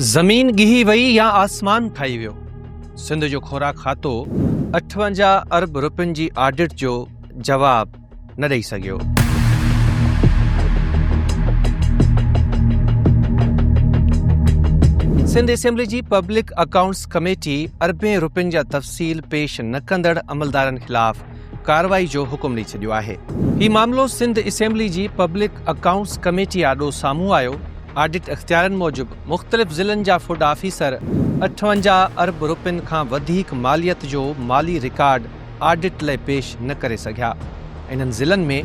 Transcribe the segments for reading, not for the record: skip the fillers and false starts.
زمين ڳهي وئي يا آسمان کائي ويو، سنڌ جو خوراڪ کاتو 58 ارب رپين جي آڊٽ جو جواب نه ڏئي سگهيو. سنڌ اسيمبلي جي پبلڪ اڪائونٽس ڪميٽي اربين رپين جا تفصيل پيش نه ڪندڙ عملدارن خلاف ڪارروائي جو حڪم ڏئي ڇڏيو آهي. هي معاملو سنڌ اسيمبلي جي پبلڪ اڪائونٽس ڪميٽي آڏو سامهون آيو. آڊٽ اختيارين موجب مختلف ضلعن جا فوڊ آفيسر 58 ارب رپين کان وڌيڪ ماليت جو مالي رڪارڊ آڊٽ لئه پيش نه ڪري سگهيا. انهن ضلعن ۾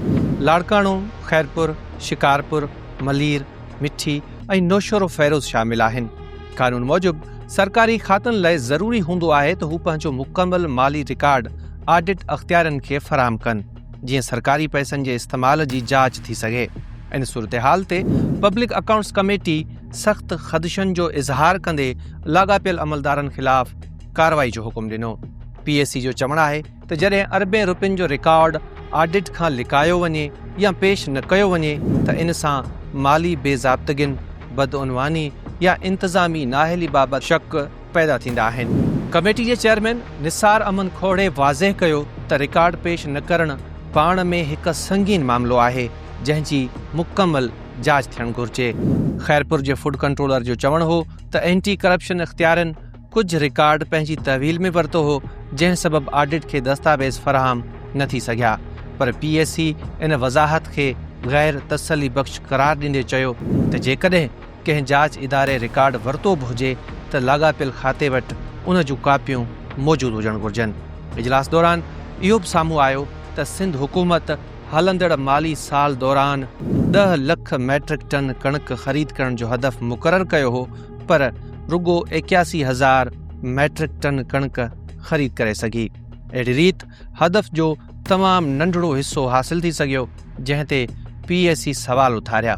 لاڙڪاڻو، خيرپور، شڪارپور، ملير، مٺي ۽ نوشهروفيروز شامل آهن. قانون موجب سرڪاري کاتن لئه ضروري هوندو آهي ته هو پنهنجو مڪمل مالي رڪارڊ آڊٽ اختيارين کي فراهم ڪن، جيئن سرڪاري پئسن جي استعمال جي جاچ ٿي سگهي. ان صورتحال تي پبلڪ اڪائونٽس ڪميٽي سخت خدشن جو اظهار ڪندي لاڳاپيل عملدارن خلاف ڪارروائي جو حڪم ڏنو. پي اي سي جو چوڻ آهي ته جڏهن اربين رپين جو رڪارڊ آڊٽ کان لڪايو وڃي يا پيش نه ڪيو وڃي ته ان سان مالي بي ضابطگين، بدعنواني يا انتظامي نااهلي بابت شڪ پيدا ٿيندا آهن. ڪميٽي جي چيئرمين نثار احمد کوڙي واضح ڪيو ته رڪارڊ پيش نه ڪرڻ پاڻ ۾ هڪ سنگين معاملو آهي جنهن جي مڪمل جاچ ٿيڻ گهرجي. خيرپور جي فوڊ ڪنٽرولر جو چوڻ هو ته اينٽي ڪرپشن اختيارين ڪجهه رڪارڊ پنهنجي تحويل ۾ ورتو هو، جنهن سبب آڊٽ کي دستاويز فراهم نه ٿي سگهيا، پر پي اي سي ان وضاحت کي غير تسلي بخش قرار ڏيندي چيو ته جيڪڏهن ڪنهن جاچ اداري رڪارڊ ورتو به هجي ته لاڳاپيل کاتي وٽ ان جون ڪاپيون موجود هجڻ گهرجن. اجلاس دوران اهو به سامهون آيو ته سنڌ حڪومت هلندڙ مالي سال دوران ڏهه لک ميٽرڪ ٽن ڪڻڪ خريد ڪرڻ جو هدف مقرر ڪيو هو پر رڳو 81 هزار ميٽرڪ ٽن ڪڻڪ خريد ڪري سگهي. اهڙي ريت هدف جو تمام ننڍڙو حصو حاصل ٿي سگهيو، جنهن تي پي اي سي سوال اٿاريا.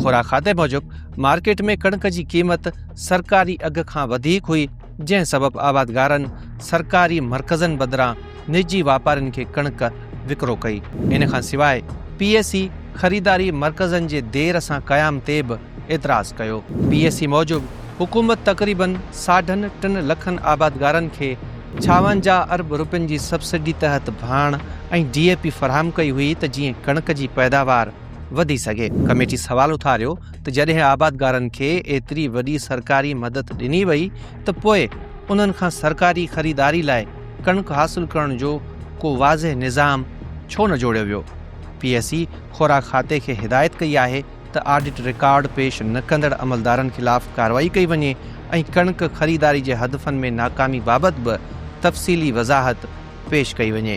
خوراڪ کاتي موجب مارڪيٽ ۾ ڪڻڪ جي قيمت سرڪاري اگهه کان وڌيڪ هئي، جنهن سبب آبادگارن سرڪاري مرڪزن بدران نجي واپارين کي ڪڻڪ وڪرو ڪئي. ان کان سواء پي اي سي خريداري مرڪزن جي دير سان قيام تي به اعتراض ڪيو. پي اي سي موجب حڪومت تقريبن ساڍن ٽن لکن آبادگارن کي 56 ارب رپين جي سبسڊي تحت ڀاڻ ۽ ڊي اي پي فراهم ڪئي هئي ته جيئن ڪڻڪ جي پيداوار وڌي سگهي. ڪميٽي سوال اٿاريو ته جڏهن آبادگارن کي ايتري وڏي سرڪاري مدد ڏني وئي ته پوء انهن کان سرڪاري خريداري لاء ڪڻڪ حاصل ڪرڻ جو ڪو واضح نظام ڇو نه جوڙيو ويو؟ پي اي سي خوراڪ کاتي کي هدايت ڪئي آهي ته آڊٽ رڪارڊ پيش نه ڪندڙ عملدارن خلاف ڪارروائي ڪئي وڃي ۽ ڪڻڪ خريداري جي هدفن ۾ ناڪامي بابت به تفصيلي وضاحت پيش ڪئي وڃي.